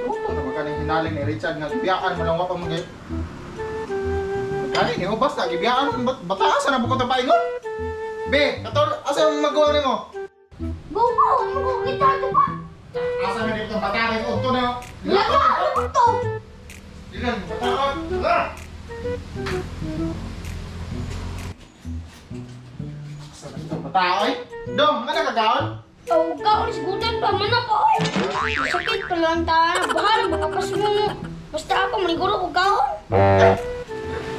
Luto na ba kaning hinaling ni Richard nga gibiyaan mo lang wa pa mo gay. Kani ni ubas na gibiyaan bataas na bukod ang paingon. Be, katol asa ang magawa nimo? Go go, ano ko kita to pa? Asa na dito ang bata kay udto na. Laga, ano to? Dilan bata. Ah! Asa na dito ang bata oy? Dong, nga nakagaon? Oh, gaon sigutan pa man ako oy. Sakit pa lang ta. Bahala baka pas mo. Basta ako maniguro ko gaon.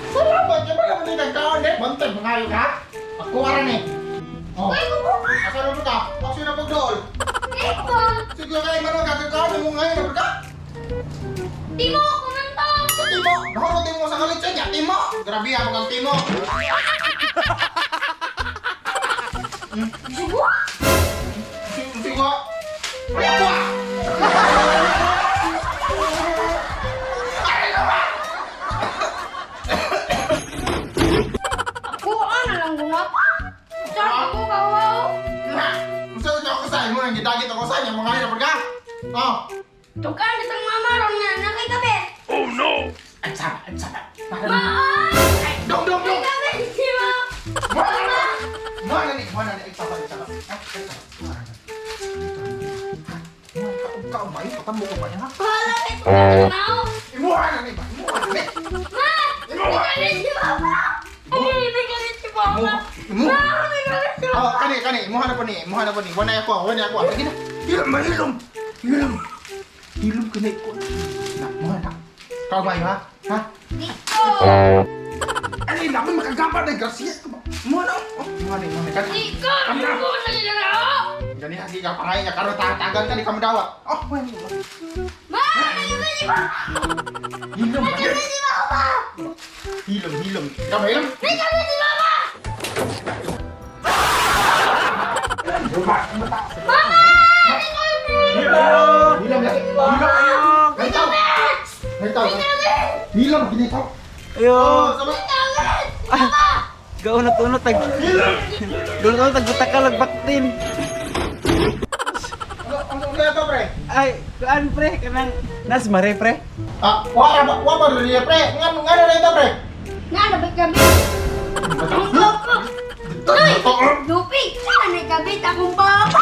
Salamat kay ba naman kang kaon eh? Bantay mangayo ka? Ako ara ni. Oh. Ay, go go. Asa na ka? Ako na pagdool. Eh pa. Sige kay man kagakaon mo ngayon ka? Timo, kumanta. Sa timo, nahurot mo sa kalit niya, timo. Grabe ako kang timo. Siguro. Sigo. Ako. Ako ana lang gumapa. Sa ko kawaw. Unsa ka ako sa imo nang gidagit ako sa inyo mga ngayon ka? Oh. Tukan sa mama ron nga nakikabi. Ay sama, ay sama. Ma! Dong dong dong. Kabi si ma. Wala na ni, wala na ni, ay sama, ay sama. Ah, ay sama. Wala na. Kaon ba yun? Patambo ko ba niya, ha? Bahala kay tukan na ako. Imuha na ni ba? Imuha na ni. Ma! Nagalit si Papa! Ay, nagalit si Papa! Imuha. Ma! Nagalit si Oh, Papa! kani kani, imuha na po ni, imuha na po ni. Wala ako, wala ako. Sige na. Hilom, hilom. Hilom. Hilom ka na ko. Na, muha na. Kau ba ha? Ha? Dito! Ay, naman makagamba na Garcia ka ba? Muha na. Oh, muha na, muha na. Kani. Dito! Ako na nila ako! Gani hagi ka pangay nga karon tagal ka ni kamudawa. Oh, muha ni. Ma! Nagalit si Papa! Hilom. Nagalit si Papa! Hilom, hilom. Ikaw ba hilom? Nagalit si Papa! Mama! Nagalit! Hilom lagi. Hilom. Ganito. Ganito. Hilom ginito. Ayo. Oh, sama. Nagalit! Si Papa! Gaon na tuno tag. Gaon na tuno tag butakal ag baktin. Ano ano to pre? Ay, kuan pre kanang nas mare pre. Ah, wa ba wa ba rin pre? Ngan ngan na ito pre. Nga, nabit-kabit! Ang papa! Ay! Lupig! Saan nagkabit akong papa?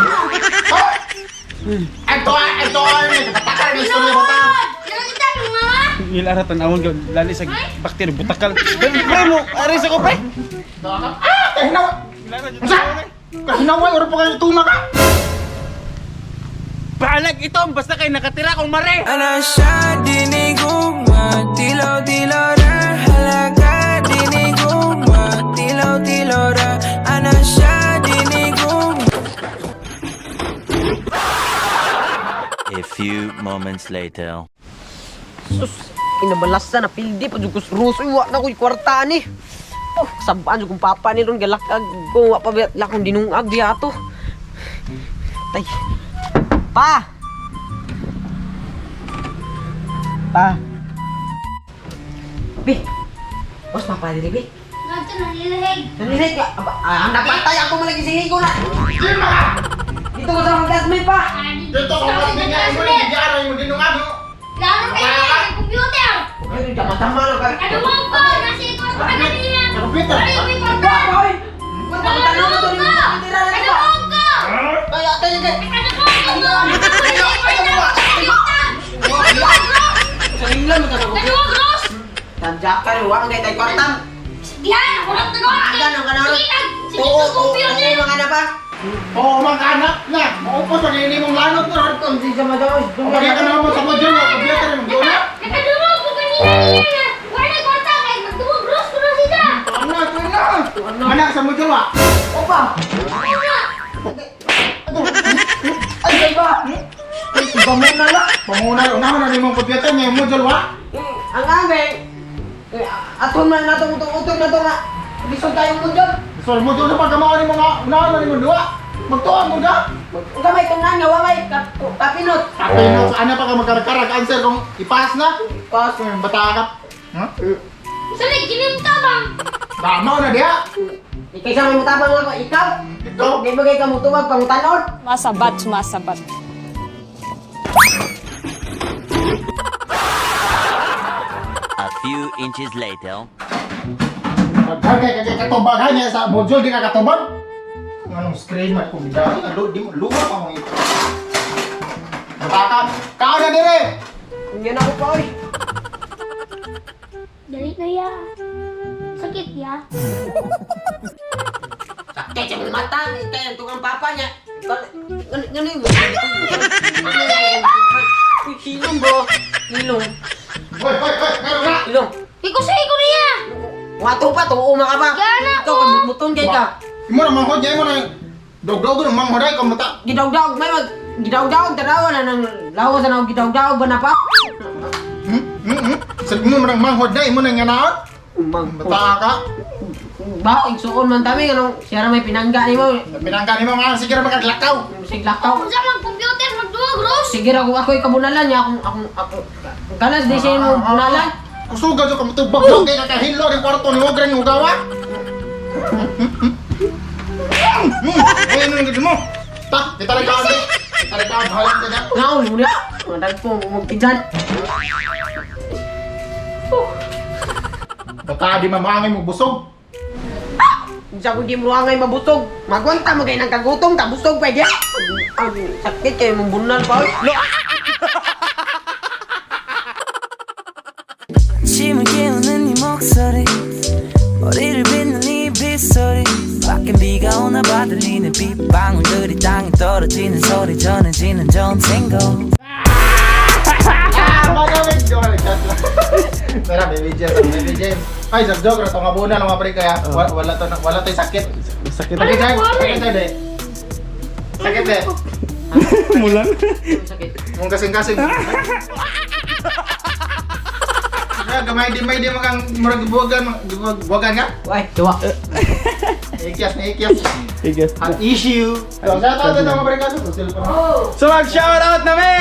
Ito ito ay katakar ni istorya bata. Nakita mo mama? Ngilara tan-awon ka lali sa baktin butakal. Pre mo, ari sa ko pre. Ah, kahinaw. Ngilara jud Unsa? Kahinaw oro pa kayo tuma ka. Balag ito basta kay nakatira kong mare. Ana siya dinigugma, tilaw-tilaw ra. Halaga dinigugma, tilaw-tilaw ra. Ana siya dinigugma. A few moments later. Sus, inabalasa na pildi pa jud ko sa Ruso. Wa na ko'y kwarta ni. Oh, sabaan jud kong papa ni ron galakag ko wa pa ba lakong dinungag diha ato. Tay. Pa. Pa. Bi. Bos papa diri bi. Ngadto na nilahig. Nanilay ka. Aba, ah, ang napatay ako malagi singin ko na. Di ba? Dito ko sa mga classmate pa. Dito ko ba niya mo ni giyara mo dinungag. Laro kayo sa computer! Ay, tama-tama na ka. Ano mo ko? Nasa ikot ka na niya! Computer. Ano yung kwarta? Hoy! Kwarta ko tanong ko Ano ni tira na Ano ba? ko? Kaya tayo kay. Ano ko? Sa England mo tanong ko. Ano Ross? Tanja ka ni wa kay tay kwarta. Diyan, kurang na Aga nang kanang. Sige, Oo, sa oo, computer! oo, mga na pa. Oo, mga anak na. Maupos pag ini mong lanot na. Hindi ka madaos. Pag ka naman sa module, computer mo guna. Nakadungog ko kanina niya na. Wala kwarta kay magdungog Ross ko na sila. Ano, ito na. Anak sa module wa. Opa. Ay, ba? Ay, pamuna la. Pamuna, unahon na nimong computer nga yung module wa. Ang aming aton man nato utong-utong na to nga. Lisod tayong mundial. So, module sa pagkamao nimo nga unahon na nimong duwa. Magtuon mo na. Unsa may tungnan nga wa may kapinot. Kapino sa ana pa ka magkarag answer kung ipass na. Pass. Kung bata ka. Ha? Sa ginim ka bang? Damaw na diha. Ikay sa may mutabang ako, ikaw. Go. Di ba kay ka mutubag pangutanon? Sumasabat, sumasabat. A few inches later. Daghan kay kay katubag niya sa module di ka katubag. Anong screen man kung bidao ka di mo luha pa mo ito. Baka kao na dire. Yan ako pa oy. Dali na ya. Sakit ya. Sakit sa mong mata, kay ang tungang papa niya. Ngano yung Uy, hilong bro. Hilong. Hoy, hoy, hoy, meron na. Hilong. Ikusay ko niya. Wato pa, tuo ka ba? Gana Ikaw, kay mutong kay ka. Imo na manghod niya, imo na dogdog ng manghod ay kumuta. Gidawdaw, may mag... Gidawdaw, tanawa na ng lawas na ng gidawdaw ba na pa? Hmm? Hmm? Hmm? Sa imo man ang manghod na, imo na nga naon. Umang. Bata ka. Ba, igsuon man tami, anong siya ra may pinangga nimo. Pinangga nimo nga sige ra makaglakaw. Sig lakaw. Unsa man computer magduwag Ros? Sige ra ko ako'y kabunalan niya akong akong ako. Kalas di siya mo bunalan. Kusuga jud ka mutubag uh! Kay kakahilo ning kwarto ni Ogren ng ugawa. Ay, ano yung mo? Ta, kita lang kaon. Kita lang kaon, halang ka na. Ngaon mo na. Madag ko magpinsan. Bata di mamangay mo busog. Unsa kung di mo angay mabutog. Magwanta mo kay nang kagutong ta busog pa diya. Ang sakit kay mong bunal pa oy. Lo. 아침을 깨우는 네 목소리 머리를 빗는 네 빗소리 밖엔 비가 오나 봐 들리는 빗방울들이 땅에 떨어지는 소리 전해지는 전생고 Ah, magamit ko lang chat lang. Tara, baby James, baby James. Ay, sa joke ra tong abuna lang mga pre kaya wala to wala to'y sakit. Sakit. Sakit ay, sakit ay de. Sakit de. Mulan. Sakit. Mong kasing-kasing. Ya, gamay di may di makang murag buwagan, buwagan ka? Uy, tuwa. Ikyas na ikyas. Igas. An issue. So, shout out na mga pre kaso. Cellphone. Oh, So mag shoutout na me!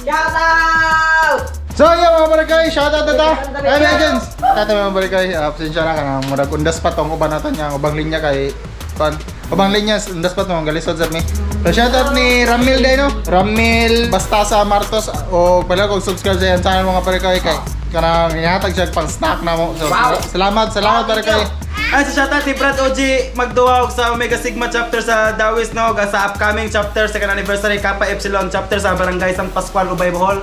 shout out! So, yeah, mga barangay, shout out na ta. Hey, legends. Tata mga barangay, pasensya na ka na. Murag undas pa tong uban natin niya, ubang linya kay pan. Ubang linya, undas pa tong galisod sa mi. So, shout out ni Ramil day no. Ramil Bastasa Martos o pala kung subscribe sa iyang channel mga barangay kay kanang ihatag siya pang snack na mo. So, Wow. salamat, salamat barangay. Ay, sa shoutout ni Brad OG Magduwa og sa Omega Sigma chapter sa Dawis no, ug sa upcoming chapter second anniversary Kappa Epsilon chapter sa Barangay San Pascual, Ubay, Bohol.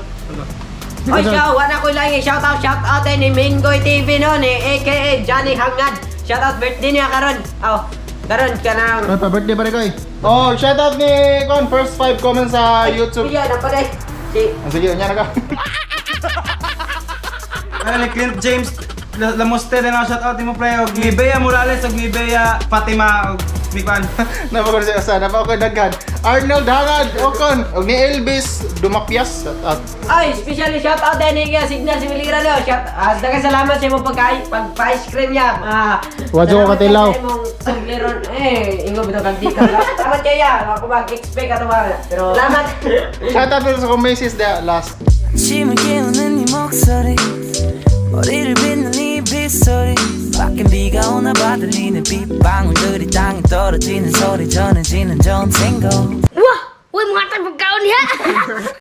Oy, shout, wala ko lang shout out, shout out eh, ni Mingoy TV no, ni AKA Johnny Hangad. Shout out birthday niya karon. Oh, karon kanang Ay, pa-birthday barangay. Oh, shout out ni kon first 5 comments sa YouTube. Iya, dapat eh. Si Ah, sige, unya na ka. Ano ni Clint James Lamoste din ang shoutout nimo pre og ni Bea Morales og ni Bea Fatima og ni Kwan. Napakon siya sa napakon daghan. Arnold Hangad Okon og ni Elvis Dumapias. Shout out. Ay, special shout out din ni Signal si Milira no. Shout ah, daghang salamat sa imong pagkain, pag ice cream niya. Ah. Wadyo ko salamat katilaw. Sa imong sugliron. Eh, ingo bitaw kag dito. Salamat kaya, ako mag-expect ato ba. Pero salamat. Shout out sa kong misis da last. 아침을 깨우는 네 목소리 머리를 빗는 네 빗소리 밖엔 비가 오나 봐 들리는 빗방울들이 땅에 떨어지는 소리 전해지는 전생고 Wah, uy mga tag pagkaon niya.